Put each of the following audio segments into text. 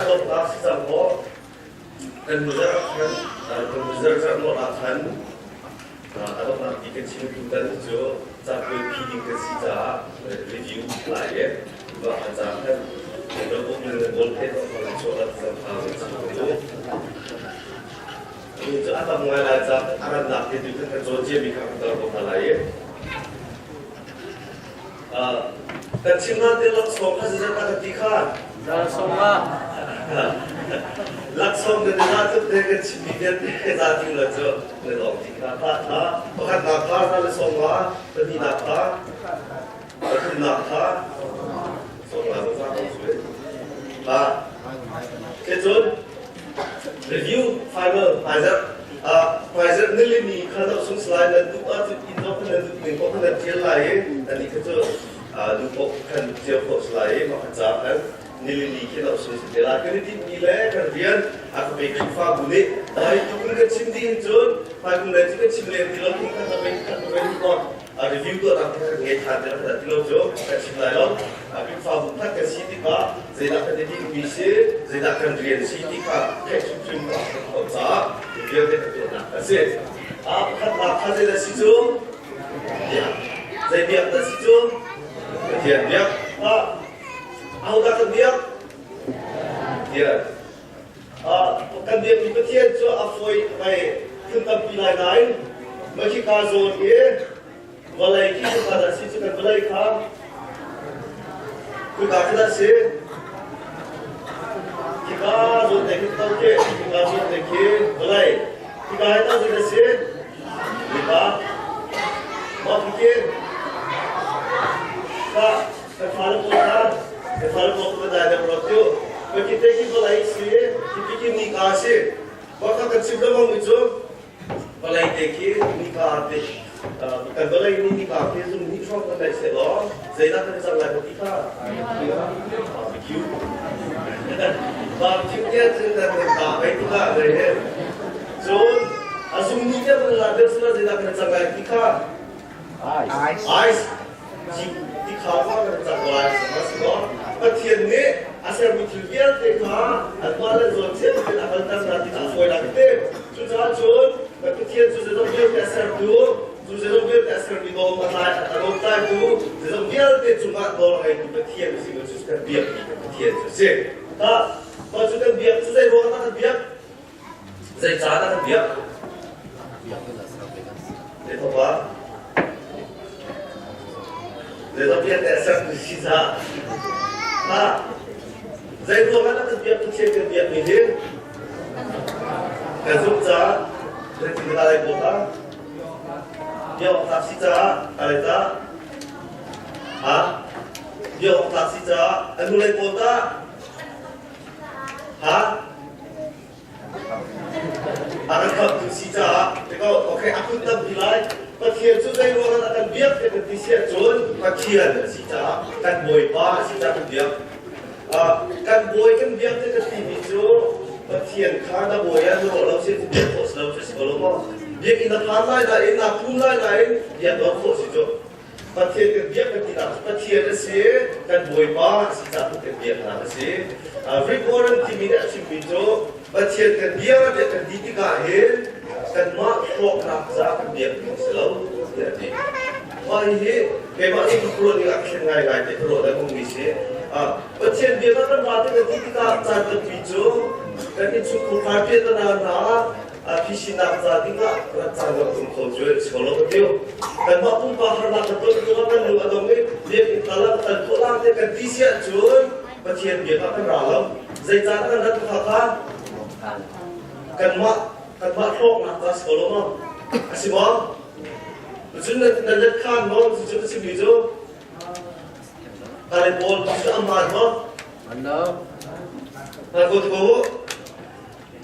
Dawtnak si cang maw? Kan muzar khan kan muzar car nawl ah khan a donghnak ti kan chim tutan cu cakuai phi ding kan si caah review lai i mah a ca khan notebook le na goal pen kong chuah rat zong kha kan chim ko. Cu a tam ngai lai ca a rannak te tu khan kan cawn ciami kha kan tar ko hna lai i Kan chim hna te laksawng kha zeizat dah kan ti kha? Laksawng ah. Laksawng kan na tuk te kan chimmi vialte za ti la cu na lawng ti kha ta kha pakhatnak kha na le sawm nga pahnihnak kha pathumnak kha sawm nga zong za ko su ha ke cun review final hmaizarh hmaizarh nilini kha zoh sung salai nan duh ahcun inn zong kha nan duh ning paoh kha nan ṭial lai i nannih kha cu duh paoh khan cio khawh si lai i mah kha ca khan nilini khi zoh sung si te lai. Kan i tinhmi le kan rian a ka pe Khrihfabu nih hmai tukum kan chim dih hin cun hmaikum lei cu kan chim lem ti lo kum khat na pei khat na pei hnih review tuahnak kha kan ngei ṭhan ti lo ti lo cu kan chim lai lo. Khrihfabu khat kan si tikah zeidah kan i tinhmi si, zeidah kan rian si ti kha theih hrimhrim a kan khawh caah mi vialte kan tuahnak a si. Pakhatnak kha zeidah si cu? Biak. Zei biak dah si cu? Pathian biak. Ahodah kan biak? Pathian. Kan biakmi Pathian cu a fawi vai phun tampi lai nain mahika zawn i Vawlei khi kuka dah si cu kan vawlei kha kuka khi dah si hika zawn te khi to khi hika zawn te khi vawlei hika hi to dah si hika mah khi khi ka kan fale pawl kha kan fale pawl ka dai deuh rot cu ka ki te khi vawlei si khi khi nika si mah kha kan chim lengmang mi cu Vawlei te khi nika te kan vawlei nih nika khi zung hnih hrawng kan neih sehlaw zeidah kan i cang lai ti kha barbecue barbecue tiah cun kan kan ta mei tikah zei he cun a zung hnih tiah kan la deuh sila zeidah kan i cang lai ti kha ice ice ti kha kha kan cang lai si maw Pathian nih a sermi thil vialte kha anmah le zawn cio in a kalter hna tikah a fawi lai te. Cucaah cun Pathian cu zeizong vialte a sertu, cu zeizong vialte a sermi nawl a tlai a nawl tlaitu, zeizong vialte cungah nawl a ngeitu Pathian a si cu kan biakmi kan Pathian cu a si. Tah, mah cu kan biak cu zei ruangah dah kan biak? Zei ca dah kan biak? Zei thawk ah? Zeizong vialte a sertu si caah. Tah, zei ruangah dah kan biak Pathian kan biakmi hi? Kan zumh caah zeitin dah lai pawl kha biak awk tlak si caah alai tah ha biak awk tlak si caah a nu lei pawl tah ha a kan khamtu si caah tiko okay a phun tampi lai Pathian cu zei ruangah dah kan biak ti kan ti si ahcun Pathian a si caah kan Bawipa a si caah kan biak. Kan bawi kan biak ti kan timi cu Pathian kha na bawi ah na ruah lo si biak khawh si lo cu si ko lo maw? Biakinn na phan lai nain naa pum lai nain biak lo khawh si cu. Pathian kan biak kan tinak cu Pathian a si, kan Bawipa a si caah kan biaknak a si. Rick Warren timi nih a chimmi cu Pathian kan bia tiah kan ti tikah hin kanmah hlawknak caah kan biakmi a si lo tiah a ti. Mah hihi keimah nih ka ruah ning ah ka thlen ngaingai ti ka ruah lengmangmi si. Pathian bia kan ra ti kan ti tikah caan tampi cu kan innchungkhar piahtana hna phisinnak ca dingah rat caan rak um kho cu si ko lo ka ti. Kanmah pumpak harnak kan ton hnu ah kan lung a dong i biakinn kal ah kan khawh lang te kan ti si ahcun Pathian biak ah kan ra lo. Zeicah kan rat kha kha kanmah kanmah hlawknak ca si ko lo maw? A si maw? Cun na let khan maw cu ka chimmi cu Kale pawl cu aman maw? Ano? Na ko ko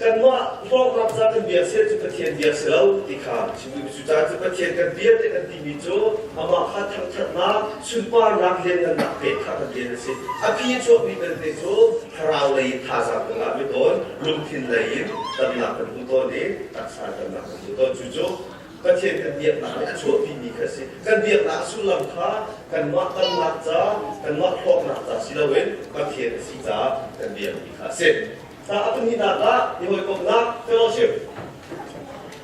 Kanmah hlawknak ca kan biak si cu Pathian biak si lo ti kha chim duhmi cu ca cu Pathian kan bia te kan timi cu amah kha thangthatnak sunparnak lianngannak pek kha kan rian a si. A phi a chuakmi belte cu thlarau lei in thazaang kan ngah ve tawn, lungthin lei in damnak kan hmu tawn i taksa damnak kan hmu tawn. Cucu Pathian kan biaknak nih a chuahpimi kha a si. Kan biaknak a sullam kha kanmah tamnak ca, kanmah hlawknak ca si loin Pathian a si caah kan biakmi kha a si. Ca a pahnihnak ah i hawikomhnak fellowship.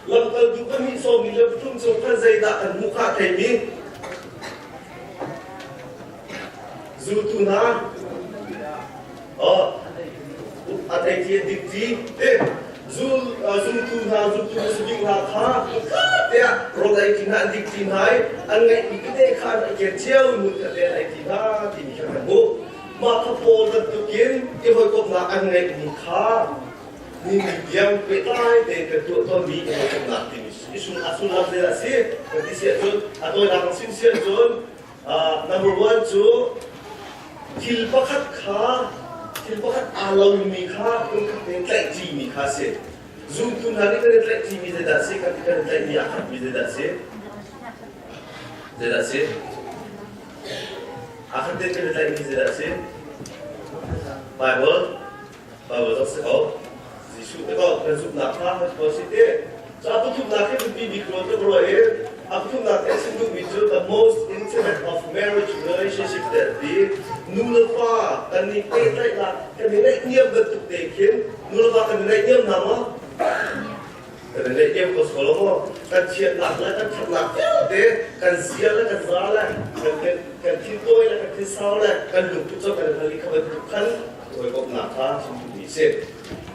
Lamkaltu pahnih sawmi le pathum chung khan zeidah kan hmuh kha a theimi zultu hna a thei dik ti zul zumtu hna zumtu muslim hna kha tiah rawl ei ti hna an dik ti hna i an ngeihmi tete kha an ken cio mun kha te an ei ti hna timi kha kan hmuh. Mah kha Paul bantukin i hawikomhnak an ngeihmi kha ni ni tiang pehtlai tein kan tuah tawnmi i hawikomhnak timi a sullam zeidah a si kan ti si ahcun, a tawinak in chim si ahcun, number one cu thil pakhat kha, thil pakhat aa lomi kha hmunkhat tein tlaihṭimi kha a si. Zumtu hna nih kan i tlaihṭimi zeidah a si? Kan i tlaihmi aa khatmi zeidah a si? Zeidah a si? Aa khat tein kan i tlaihmi zeidah a si? Bible. Bible zong si ko. Jesuh te ko kan zumhnak kha kan ko si te. Cu a pathumnak hi biapi bik ruang ka ruah i a pathumnak te a chim duhmi cu the most intimate of marriage relationship te an ti. Nu le pa kan i pehtlaihnak kan i naihniam bantuk te khin nu le pa kan i naihniam hna maw? Kan i naihniam ko sual maw? Kan chiatnak le kan ṭhatnak vialte, kan zia le kan za le kan kan kan thintawi le kan thinsau le kan lungput cu kan i hngal i kha bantuk khan hawikomhnak kha chim duhmi a si.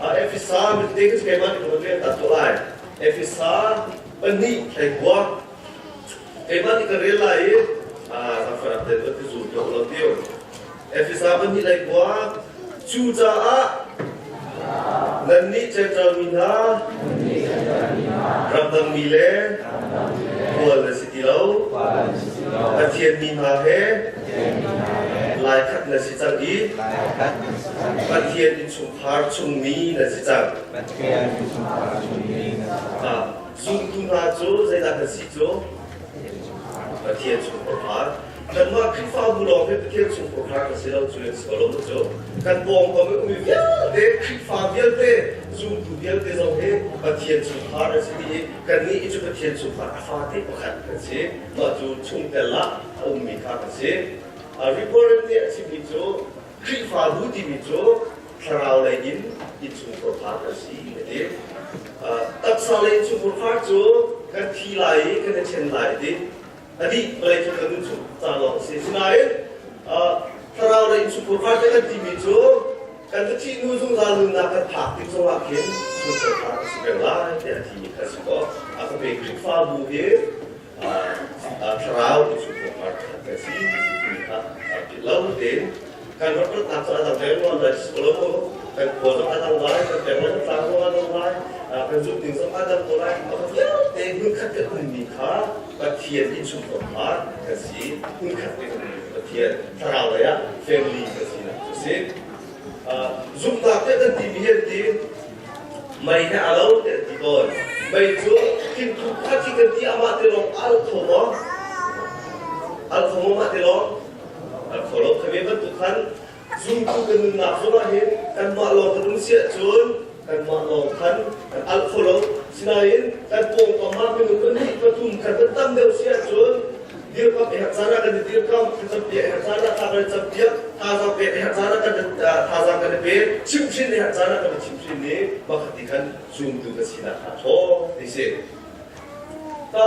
Efesa mite khi keimah nih ka rian ta tuah lai. Efesa pahnih thleikua keimah nih ka rel lai i zafarak te ka zul tuah lo tiu. Efesa pahnih leikua, cucaah nannih Jentail mi hna, ramdangmi le khual na si ti lo, Pathian mi hna he laikhat na si cang i Pathian innchungkhar chungmi na si cang. Zumtu hna cu zeidah kan si cu? Pathian chungkhar. Kanmah Khrihfabu lawng hi Pathian chungkhar kan si lo cu an si ko lo mu cu. Kan pawngkam i ummi vialte, Khrihfa vialte, zumtu vialte zong hi Pathian chungkhar an si dih i kannih i cu Pathian chungkhar a fate pakhat kan si. Mah cu chungtel ah a ummi kha kan si. Reverend nih a chimmi cu Khrihfabu timi cu thlarau lei in innchungkhar kan si a ti. Taksa lei innchungkhar cu kan thi lai i kan i ṭhen lai a ti. A dih vawlei cung kan nun chung ca lawng a si. Asinain thlarau lei innchungkhar te kan timi cu kan va thih hnu zungzal nunnak kan phak tik zongah khin chungkhar a si peng lai tiah a timi kha a si ko. A ka pe Khrihfabu hi thlarau innchungkhar kan si timi kha lo tein kan rak ratnak cu a dang lengluang lai si ko lo, kan khua zong a dang lai, kan peng le kan tlang zong a dang lai, kan zumh ding zong a dang ko lai. Pakhat vialte hmunkhat kan ummi kha Pathian innchungkhar kan si, hmunkhat kan ummi Pathian thlarau lei ah family kan sinak cu si. Zumhnak te kan timi hi an ti mei he a lo te an ti tawn. Mei cu thingkung kha khi kan ti, amah te lawng al kho maw? Al kho maw mah te lawng? Al kho lo. Kha ve bantuk khan zumtu kan nunnak zongah hin kanmah lawng kan um si ahcun kanmah lawng khan kan al kho lo. Sinain kan pawngkam ah minung pahnih pathum khan kan tam deuh si ahcun dirkamh i herh caan ah kan i dirkamh, thlacam piak i herh caan ah thla kan i cam piak, thazaang pek i herh caan ah kan thazaang kan i pe, chimhhrin i herh caan ah kan i chimhhrin i pakhat ti khan zumtu kan sinak kha ṭhawng ti si. Ta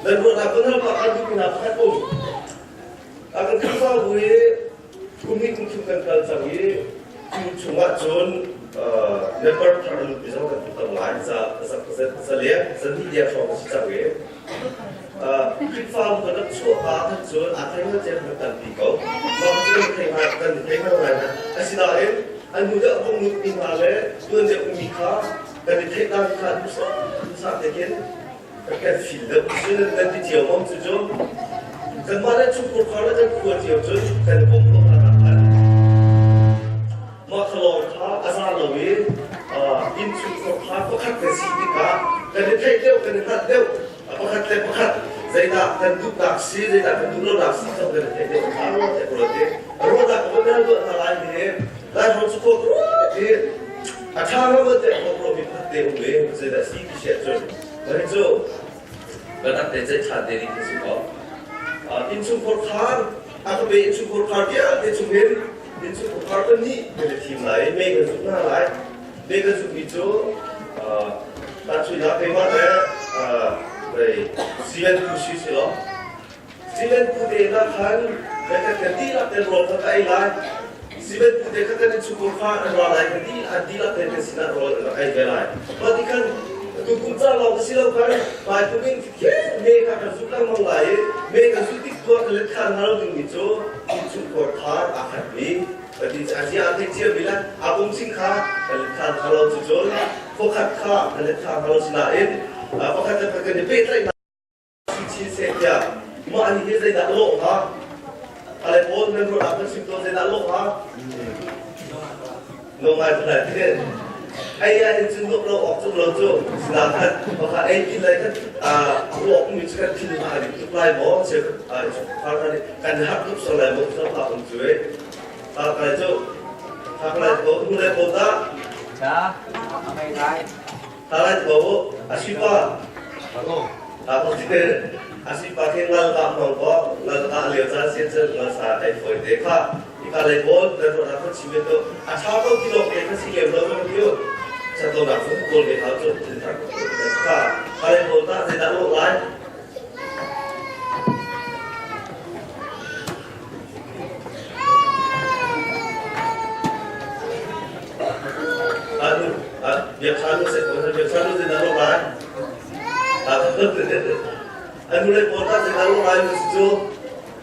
nan ruahnak kan hal pah kan duhmi hna pakhat um. A kan Khrihfabu hi kum hnih kum thum kan kal cang i cu chungah cun member thar a lutmi zong kan tam ngai, za za leng za hnih leng hrawng a si cang i Khrihfabu kan rak chuah ka khan cun aa thei hngal cia kan tampi ko. Mah cu kan thei hngal kan thei hngal ngai hna. Asinain an hnu deuh bung lutmi hna le tuan deuh ummi kha kan i theih dan kha duhsah duhsah te khin kan fil deuh. Cun nan ti cio maw cucu? Kanmah le chungkhur khar le kan khua cio cun kan i bawm ko hna khan. Mah kha lawng kha a za lo i innchungkhar kha pakhat kan si tikah kan i theih deuh, kan i hngalh deuh, pakhat le pakhat zeidah kan duhnak si, zeidah kan duh lonak si zong kan i theih deuh kha ruah te ruah te. Ruahnak ka van hal duah hna lai hi lai hrawng cu khua ruah ti a ṭha lo te khua ruah mi pakhat te um i zeidah si ti siah cun mah hi cu. Biatak te ceih ṭhan te ding khi si ko. Innchungkhar khar a ka pe innchungkhar khar vialte chung hin innchungkhar khar pahnih kan i thim lai i mei kan zuk hna lai. Mei kan zukmi cu tahchunhnak keimah le Sian tu si si law Sian pu te na khan kan kan dihlak ten rawl kha ka ei lai. Sian pu te kha kan innchungkhar khar an ra lai kan dih an dihlak ten kan sinah rawl an rak ei ve lai. Mah ti khan tukum ca lawng ka si lo khan hmaikum in me kha kan zuk lengmang lai i me kan zuk tik tuah kan let khan hna lo dingmi cu innchungkhar thar aa khatmi pati a zia a thei cia mi le a pum sing kha kan let khan hna lo cucun khuakhat kha kan let khan hna lo sinain pakhat le pakhat kan i pehtlaihnak si chin seh tiah mah ni hi zeidah lawh hnga ale pawl nan ruah ah kan sim tawn zeidah lawh hnga No ngai phalai te ai ya in cun lo awk cu lo cu sila khat pakha ei ti lai khat a ruak mi cu kan thil ma ri tuk lai maw che phar kan hak tuk so lai maw so pa um cu e ta kai cu thak lai ko nu lai ko ta Cha, ngai lai. Ta lai ko asipa asipa the ngal ka mang ko ngal ka leo chan sian chen ngal sa ai foi te kha ika lei pawl nan ruah nak chim to a tha ko ti lo ke kha si lem lo ma tiu sa to nak fu kawl ve hau chu tin thar ko kha ka lei pawl ta zei dah lo lai Anu biak thanu se ko biak thanu zei dah lo lai anu lei pawl ta zei dah lo lai cu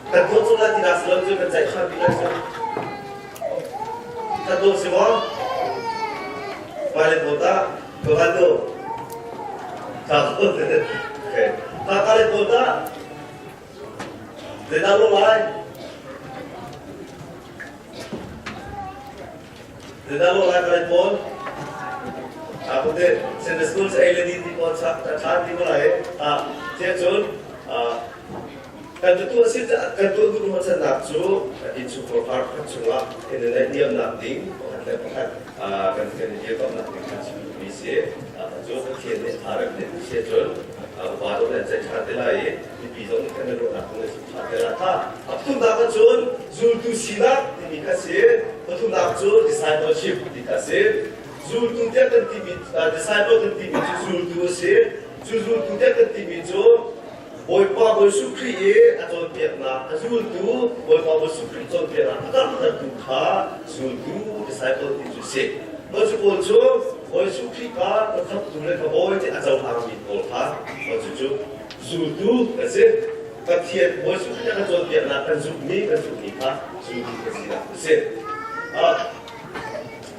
Kan tuah cu lai tinak si lo cu kan ceih ṭhan ti lai cu. Kan tuah si maw? Hmailei pawl tah ka van nu. Okay. Kaka le pawl tah zeidah lawh lai? Zeidah lawh lai ka le pawl? Aku te Sunday school sa ei le din ti pawl ṭhan ti ko lai. Ah, cun Kan tuah si kan tuah duh hnawhchannak cu innchungkhar pakhat chungah kan i naihniamnak ding pakhat le pakhat kan kan i dirkamhnak ding kan chim duhmi si. Cu Pathian nih aa rem nih si ahcun upa dawh le an ceih ṭhan te lai i mipi zong nih kan i ruahnak kong le chim ṭhan te lai. Kha a pathumnak ahcun zultu sinak timi kha si. Pathumnak cu discipleship ti kha si. Zultu tiah kan timi disciple kan timi cu zultu a si. Cu zultu tiah kan timi cu Bawipa Jesuh Khrih i a cawnpiaknak a zultu Bawipa Jesuh Khrih cawnpiaknak a karhtertu kha zultu disciple ti cu si. Mah cu pawl cu Bawi Jesuh Khrih kha ka khamhtu le ka bawi ti a cohlangmi pawl kha mah cucu zultu kan si. Pathian Bawi Jesuh Khrih a kan cawnpiaknak kan zumhmi kan zumhmi kha zultu kan sinak a si.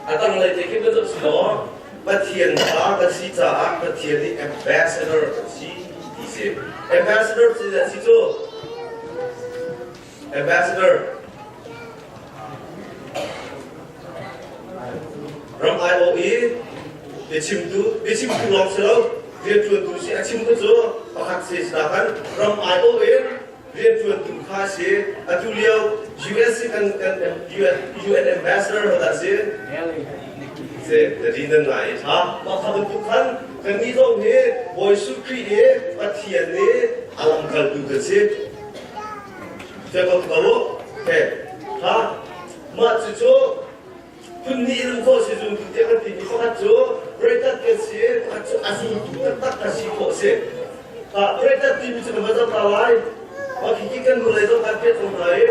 A tanglei te khi kan zoh si law Pathian fa kan si caah Pathian nih ambassador kan si ti si. Ambassador si si cu ambassador ram aiawh i biachimtu biachimtu lawng si lo rianṭuantu si a chim cu pakhat si sinakan ram aiawh in rianṭuantu kha si atu lio US kan kan UN UN ambassador ho dah si si tadi nan ngai tha mah kha bantuk khan kan nih zong hi Bawi Jesuh Khrih i Pathian nih a lamkaltu kan si Cek ko ko he ha mah cucu phun nih in khawh si zumtu tiah kan timi pakhat cu reitat kan si pakhat cu a zumtu taktak kan si khawh si reitat timi cu kan va zoh ta lai mah khi kan hnulei zong kan piat ko hna i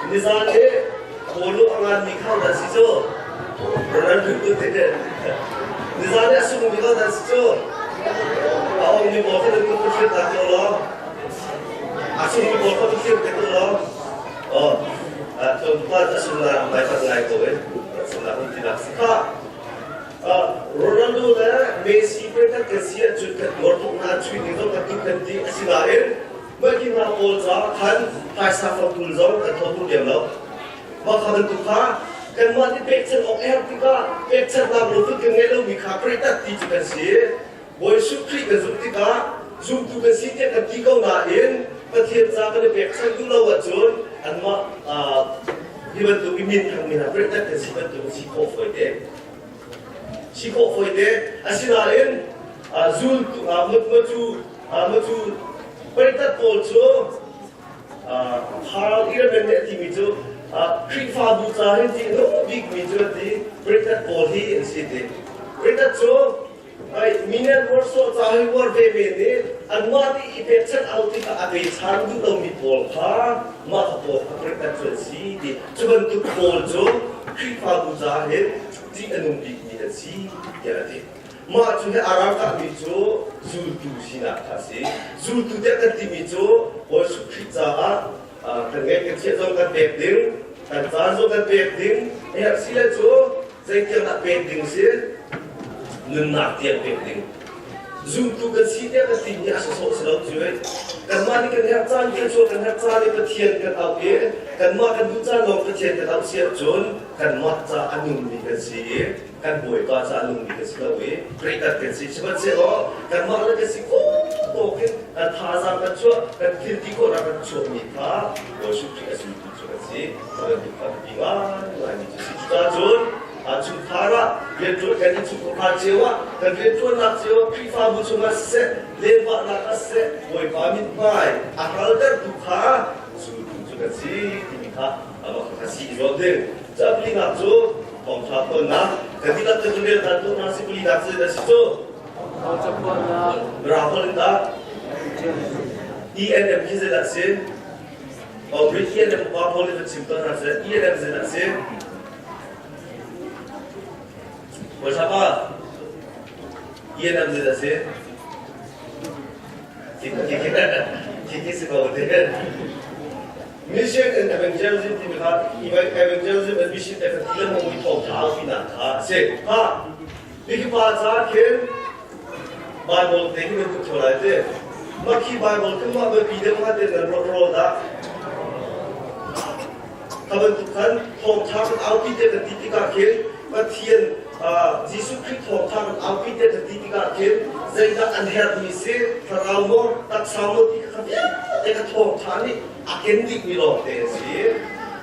nizan i bawlu a ngan mi kha dan si cu ran tu te nizan i a sung mi kha dan si cu a ong mi bol kha nan kut ka ta ko lo a sung mi bol kha ka thlir te ko lo Oh, tlawmpal a sungah mai tak ngai ko eh. Sungah um ti nak si kha. Ronaldo le Messi pe kan kan si ahcun kan tuar tuk na chui ding zong kan tuk kan ti asinain mah ki hna pawl ca khan phaisa faktul zong kan thawt tuk lem lo. Mah kha bantuk kha kanmah nih pekchanh awk a herh tikah pekchanhnak lungput kan ngeih lomi kha preitat ti cu kan si. Bawi Jesuh Khrih kan zumh tikah zumtu kan si tiah kan ti ko nain Pathian ca kan i pekchanh duh lo ahcun anmah hi bantuk i min thangmi hna preitat kan si bantuk si khawh fawi te. Si khawh fawi te. Asinain Zultu cu cu paritat pawl cu Carl Ehrman nih a timi cu Khrihfabu ca hin ti a bikmi cu an ti paritat pawl hi an si ti. Paritat cu minen Warsaw ca hi uar ve men i anmah nih i pekchanh au tikah a pechan duh lomi pawl kha mah kha pawl kha paritat cu an si ti. Cu bantuk pawl cu Khrihfabu ca hin ṭih a nung bikmi an si tiah a ti. Mah cu hi a ralkahmi cu zultu sinak kha a si. Zultu tiah kan timi cu Bawi Jesuh Khrih caah kan ngeih kan chiah zong kan pek ding, kan caan zong kan pek ding, a herh si le cu zeitiang dah pek ding si? Nunnak tiang pek ding. Zumtu kan si tiah kan timi a sawsawh si lo cu. Kanmah nih kan herh caan kan chuah kan herh caan i Pathian kan auh i kanmah kan duh caan lawng Pathian kan auh si ahcun kanmah ca a nungmi kan si i kan bawipa ca a nungmi kan si lo i Khrihtat kan si. Sihmanhsehlaw kanmah le kan si khawh in kan thazaang kan chuah kan thil ti khawhnak kan chuahmi kha Bawi Jesuh Khrih a zultu cu kan si. Kan bantuk kha biapi ngaingaimi cu si. Cucaah cun chungkhar ah rianṭuan kan innchungkhar cio ah kan rianṭuannak cio ah Khrihfabu chungah siseh lenvahnak ah siseh Bawipa mithmai a hngaltertu kha zultu cu kan si timi kha amah kha si i zuam ding. Caplinak cu thawngṭha phuannak kan dihlak kan rian kan tuahnak si palinak cu a si cu. Mirang holh in dah ENM khi zeidah a si? Oh, Greek ENM pa Paul nih van chim tawn hna seh. ENM zeidah a si? Bawipa ENM zeidah a si? Kiki si ko te. Mission and evangelism timi kha evangelism and mission te kha ti lengmang mi thawngṭha aupinak kha a si. Ha, hi pa ca khin Bible te hi nan tuk theo lai te. Mah khi Bible khi mah biapi deuh hnga te nan ruah rawl dah. Kha bantuk khan thawngṭha kan aupi te kan ti tikah khin Pathian Jesuh Khrih thawngṭha kan aupi te kan ti tikah khin zeidah an herhmi si thlarau maw taksa maw ti kha vialte kha thawngṭha nih a ken dihmi lawngte a si.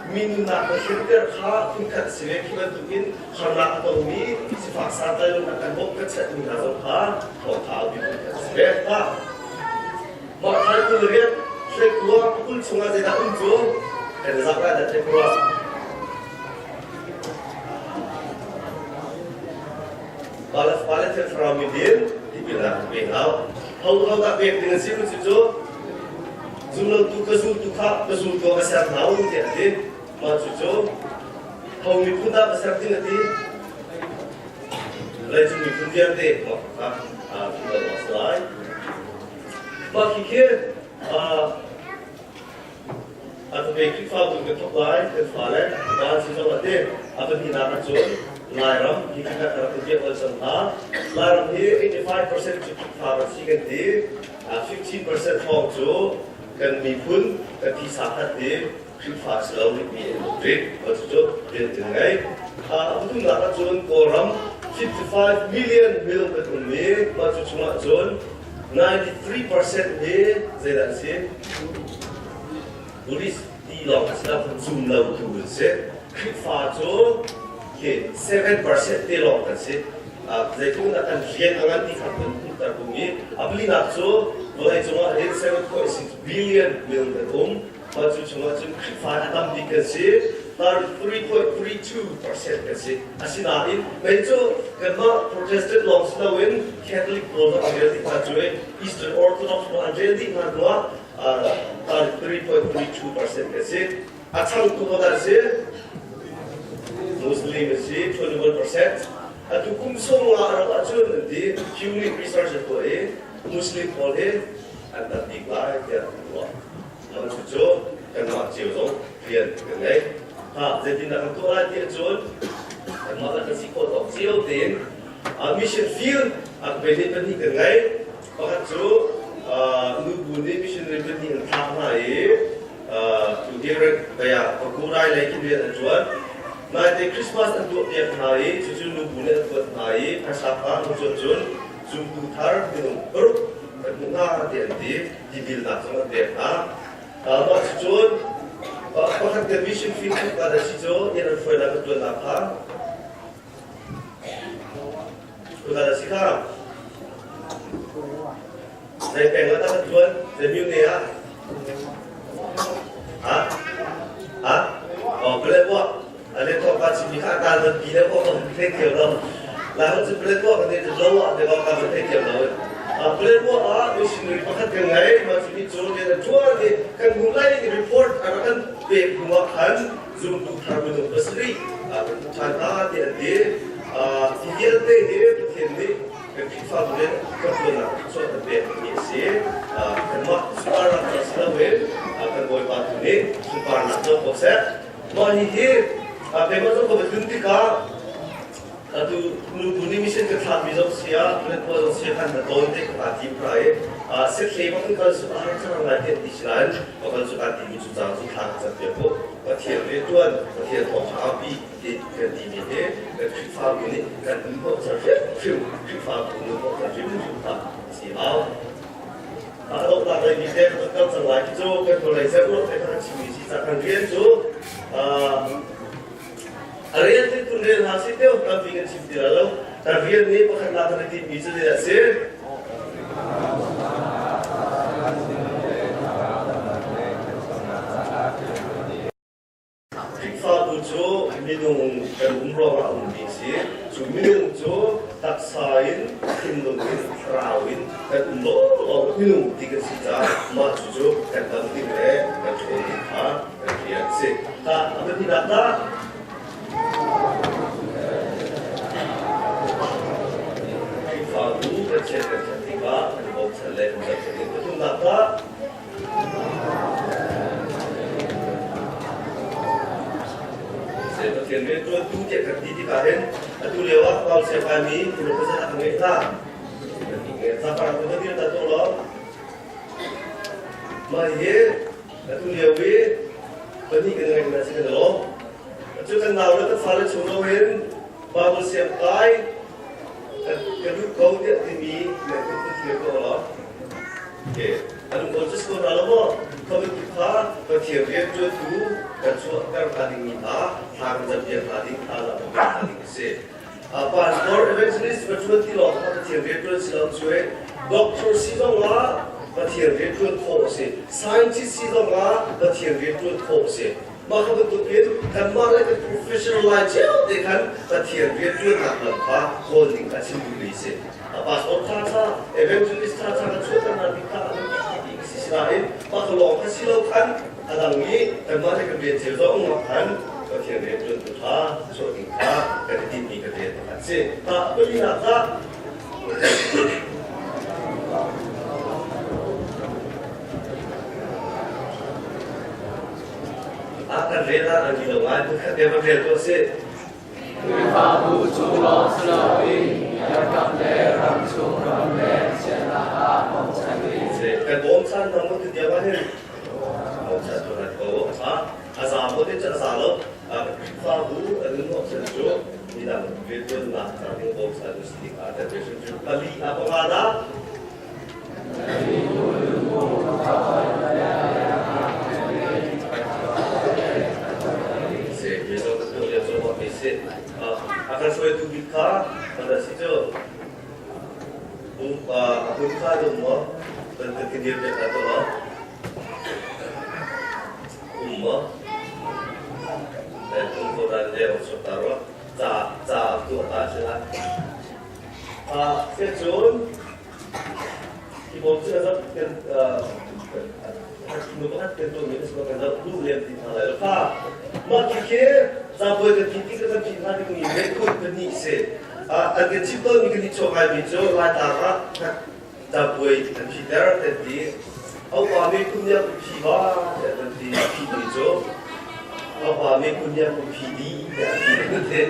Mi nunnak na hrimter kha phunkhat a si ve khi bantukin harnak a tongmi sifak santlai lo kan bawmh kan chatmi hna zong kha thawngṭha aupi phunkhat a si ve. Mah thai 28 thleikua 20 chungah zeidah um cu kan i zak lai dah thleikua. Balas pale thil thlarau mi din tipilnak pe hau. Ho ho dah pek ding a si cu cu zumlo tu ka zul tu kha ka zul tu ka ser hna u tiah a ti. Mah cu cu ho miphun dah ka ser ding a ti. Leicung miphun vialte mah kha a si lai. Mah khi a ka Khrihfabu kan thawk lai kan fale dan si zong a ti a pahnihnak ah cun Lairam hi kan rak in biak bal cang hna. Lairam hi 85% cu Khrihfa kan si kan ti. 15% hrawng cu kan miphun kan thisa khat hi Khrihfa si lo mi an um rih. Cucu rian kan ngei. A pathumnak ah cun Kawlram 55 million minung kan um i mah cu chungah cun 93% hi zeidah an si? Buddhist ti lawng a si lo, zum lo tu an si. Khrihfa cu khi 7% te lawng kan si. Zeitluk dah kan rian a ngan ti kha kan hmuhter bung i a palinak cu vawlei cungah hin 7.6 billion minung kan um. Mah cu chungah cun Khrihfa a tam bik kan si. 3.32% kan si. Asinain mei cu kanmah Protestant lawng si loin Catholic pawl zong an rel dih hna cu Eastern Orthodox pawl an rel dih hna hnuah 3.32% kan si. A changtu hodah si? Muslim a si 21%. Atu kum sawm nga a rauh ahcun an ti Pew Research an tuah i Muslim pawl hi an tam bik lai tiah an ruah. Mah cucu kanmah cio zong rian kan ngei. Ha, zeitindah kan tuah lai ti ahcun kanmah le kan si khawh tawk cio tein mission field a pehnih pahnih kan ngei. Pakhat cu nubu nih missionary pahnih an thlah hna i tu hi kaya Pakurai lei khi rian an ṭuan. Naite Christmas an tuahpiak hna i cucu nubu nih an tuah hna i phaisa pa an cuan cun zumtu thar minung paruk kan hmuh hna ti an ti. Tipilnak zong an pek hna. Mah cucun pakhat kan mission field tuk ah si cu rian an hruainak an ṭuannak kha kuta si kha. Zei peng ah dah kan ṭuan? Zei myone ah? Ha? Ha? Oh, Paletwa. Ale thawk ka chimmi kha ta nan pi le ko kan thei thiam lo. Lai holh cu Paletwa kan ti lo ah te bang kan thei thiam lo. Paletwa ah missionary pakhat kan ngei. Mah cu mi cu rian an ṭuan i kan hnu lai in report a rak kan pek hnu ah khan zumtu thar minung pasarih kan hmuh ṭhan hna ti an ti. Hi vialte hi Pathian nih kan Khrihfabu le kan ṭuannak thluachuah kan pekmi a si. Kanmah sunparnak ca si loin kan Bawipa tu nih sunparnak co ko seh. Mah hihi keimah zong ka va tlun tikah atu nubu nih mission ka thlahmi zong si ah Paletwa zong si ah khan na tawn te ka kaa tim hna i sikhle bak in kal su a har cang lai tiah ti si nain ka kal cu kaa timi cu cang cu thla ka cam piak ko. Pathian rianṭuan, Pathian thawngṭha aupi ti kan timi hi kan Khrihfabu nih kan hnawhchan hrimhrim Khrihfabu nu hnawhchan hrimhrim kha a si hau. A donghnak lei mi te kan kal cang lai cu kan hnulei zerh te kan chimmi si ca kan rian cu a rian te tun rian hna si teo tampi kan chim ti lo kan rian nih pakhat nak kan i timmi cu zei a si. Khrihfabu cu minung kan um ruangah a ummi a si. Cu minung cu taksa in, thinlung in, thlarau in kan um lawnglawng minung ti kan si caah mah cucu kan dam ding le kan ṭhawn ding kha kan rian a si. Tah a pahnihnak tah Khrihfabu kan chiat kan ṭhat tikah kan i bochan le kan zohkhenh ding. Pathumnak tah Pathian rianṭuantu tiah kan ti tikah hin atu lio ah Paul siangpaimi minung pazat a ngeih hna. Capar tu kan dir ta to lo. Mah hi atu lio i pahnih kan ngeih na si kan lo. Cu kan nau le kan fale chung lo hin Bible siangpai ka duh ko tiah timi nan kut thlir ko lo. An Moses ko hna lo maw? Kha kha Pathian rianṭuantu kan chuahter hna dingmi hna thla kan campiak hna ding hna la hna ding a si. Pastor evangelist va ṭuan ti lawng kha Pathian rianṭuan si lo cu doctor si zong ah Pathian rianṭuan khawh a si. Scientist si zong ah Pathian rianṭuan khawh a si. Mah kha bantukin kanmah le kan professional lai cio te khan Pathian rianṭuannak lam kha kawl ding kha chim duhmi a si. A pastor ṭha ṭha, evangelist ṭha ṭha kan chuahter hna ti kha a biapi ti si sinain mah kha lawng kha si lo khan a dang i kanmah le kan rian cio zong khan Pathian rianṭuantu ṭha chuah ding kha kan i tinhmi kan rian pakhat si. Tah palinak kha A kan rel ah an lo ngai phun te van rel tuah sih. Khrihfabu chung lawng si loin biakam le ramchung ramleng chiahnak ah bawmchan in. Kan bawmchan hna mu ti tiang ah hin bawmchan tu nan ko a a za mo te cu a za lo Khrihfabu an nuamchan cu midang riantuannak ca ding bawmchan u si ah kan hrim pali a panga na. A kan hruaitu bik kha kan si cu a hun kha dum maw kan kan dir te kha to um maw kum ko dan le sok ta ro ca ca tu ta si la Cun hi bawm cu kan kan nu pakhat kan tuahmi a si kan zoh duh lem ti hna lai lo kha. Mah khikhi cabuai kan thi tik kan thi hna dingmi meikhu kan nih si. An kan chim tawnmi kan i chuak ngaimi cu Laitlang ah cabuai an phiter kan ti. Aupa meikhu nih a phi ba tiah kan ti phimi cu Aupa meikhu nih a phi di tiah an ti.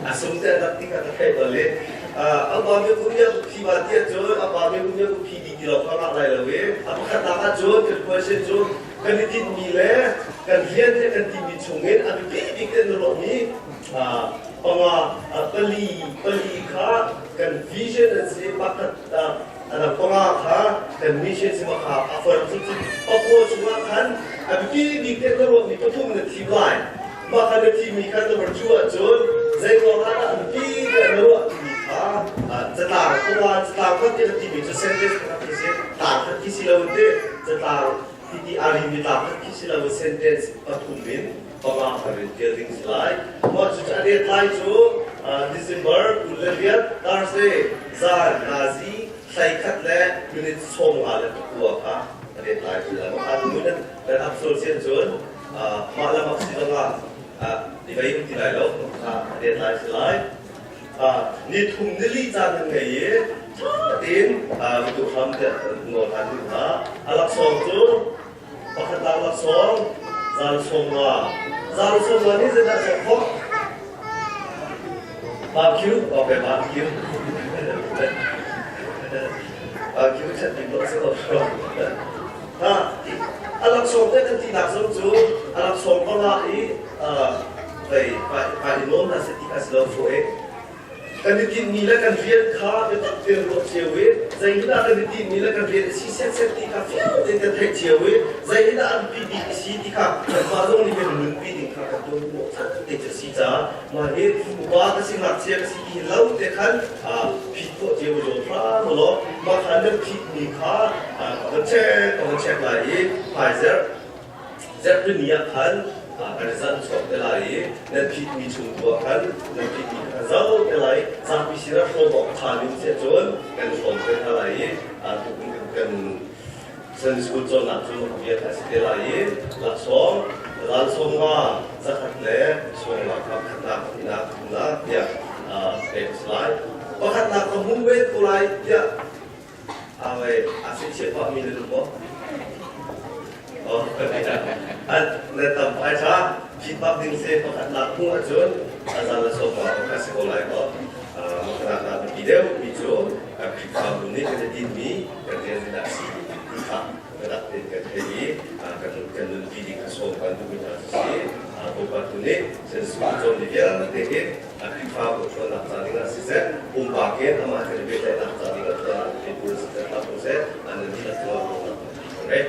A sung te a dak ti kha ka theih bal i Aupa meikhu nih a phi ba tiah cun aupa meikhu nih a phi di ti lo kha ngah lai lo i a pakhatnak ah cun kan question cu kan i tinhmi le kan rian le kan timi chungin a biapi bik in ruahmi panga pali pali kha kan vision an si pakhat a dang panga kha kan mission si kha a for cu pakua chungah khan a biapi bik te na ruahmi pathum na thim lai. Mah kha na thimmi kha na var cu ahcun zei ruangah dah a biapi tiah na ruah timi kha catlang panga catlang khat te na timi cu sentence pakhat khi si. Tlang khat khi si lo in teh catlang titi a rimi tlang khat khi si lo in sentence pathum in panga kan in tial ding si lai. Mah cu a det lai cu December 28 Thursday zan nazi 11 le minute 54 kha a det lai ti lai. Mah kha tu nan kan absol sian cun mah lamak si zongah i vei ti lai lo kha a det lai si lai. Ni thum ni li caan nan ngei i ṭha tein tu hram tiah nawl hlan ding hna. A laksawng cu pakhatnak laksawng zal 50. Zal 50 nih zeidah a cawk khawh? Barbecue, okay, barbecue. Barbecue chat ding lo si ko. Ha, a laksawng te kan tinak zong cu a laksawng panga i vei pai i nuam hna seh ti kha si lo fawh i kan i tinhmi le kan rian kha biatak tein ruah cio i zei hi dah kan i tinhmi le kan rian a si setset ti kha fiang tein kan theih cio i zei hi dah an pi bik a si ti kha kanmah zong nih kan nunpi ding kha kan tuan mawh chan te cu a si caah mah hi upa ka si ngakchia ka si ti lo te khan phit khawh cio zawn hram law mah kha nan phitmi kha ka van check ka van check lai i hmaizerh Zarhpini ah khan kan i zanh chuak te lai i nan phitmi chung tu ah khan nan phitmi kha zoh te lai. Zapi sinah hrawm awk ṭha ding si ahcun kan hrawm te hna lai i tukum kan Sunday school cawnnak cu bia kha a si te lai i laksawng ral 50 zakhat le 50 pakhatnak pahnihnak pathumnak tiah pek a si lai. Pakhatnak ka hmu ve ko lai tiah Awe, a si chiah pah mi na duh maw? Oh, na tam pai tha phit bak ding se pakhat nak hmu ahcun azan le sofa ka si ko lai ko. Makanak na biapi deuh mi cu Khrihfabu nih kan i tinmi kan rian dah si ti kha biatak tein kan thei i kan kan nunpi ding kha sawm kan duhmi hna cu si. Bawipa tu nih Jesuh cawn ni vialte hi Khrihfabu ṭhawnnak ca dingah siseh, pumpak in amah kan i pehtlaihnak ca dingah ṭhawnnak pe siseh, hlah ko seh, nan dihlak cungah lawmhnak tampi ko ngei.